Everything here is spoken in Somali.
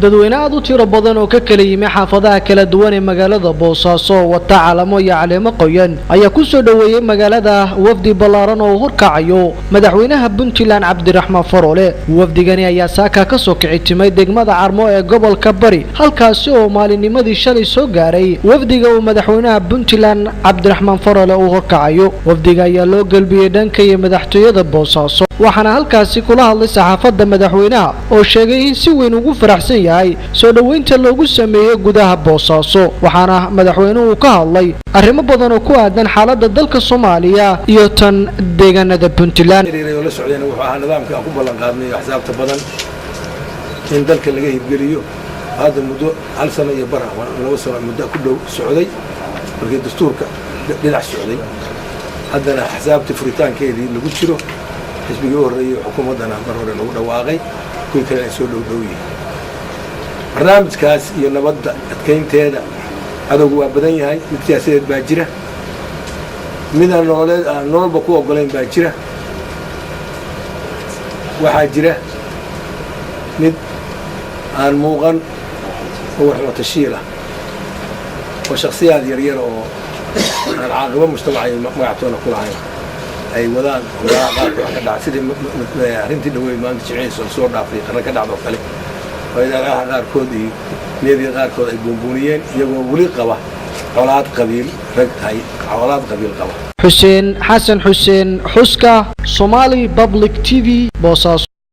Dadweyne aad u tiro badan oo ka kala yimi xaafadaha kala duwan ee magaalada Boosaaso, wata calamo iyo caleemo qoyan, ayaa ku soo dhoweeyey magaalada wafdi ballaaran oo uu horkacayo madaxweynaha Puntland, Cabdiraxmaan Faroole. Wafdigani ayaa saaka ka soo kici timay degmada Carmo ee gobolka Bari, halkaasi oo maalinnimadii shalay soo gaaray wafdiga uu madaxweynaha Puntland, Cabdiraxmaan Faroole, uu horkacayo. Wafdiga ayaa loo gelbiyey dhanka iyo madaxtooyada Boosaaso, waxaana halkaasi kula hadlay saxaafadda madaxweynaha oo sheegay in si weyn ugu faraxsan yahay soo dhoweynta loogu sameeyey gudaha Boosaaso. Waxaana madaxweynuhu ka hadlay arrimo badan oo ku aadan xaaladda dalka Soomaaliya iyo tan deegaanada Puntland. Oo la socdayna wuxuu ahaa nidaamkii aan ku ballan qaadnay axsaabta badan in dalka laga hirgeliyo. Hadda muddo hal sano iyo bar, 2 sano muddo ku dhow socday, markii dastuurka dhinac socday, haddana axsaabtii furitaankeedii lagu jiro. Xisbigii u horreeyey xukuumaddana mar hore lagu dhawaaqay, kuwii kalena ay soo dhow dhow yihiin. Barnaamijkaas iyo nabadda adkaynteeda, cadowgu waa badan yahay. Mid siyaasadeed baa jira, midaan nololeed aan nololba ku oggolayn baa jira. Waxaa jira mid aan muuqan oo waxmatashiil ah oo shaksiyaad yaryar oo aan caaqibo mujtamaca iyo magactoona ku lahayn ay wadaan meelaha qaarkood wax ka dhaca, sidii arrintii dhawey maanta jimcihiisa soo dhaafay Qarra ka dhacdo kale, oo idaaraha qaarkood iyo meediya qaarkood ay buunbuuniyeen, iyagoo weli qaba colaad qabiil, rag ay colaad qabiil qaba. Xuseen Xasan Xuseen Xuska, Somali Public TV, Boosaaso.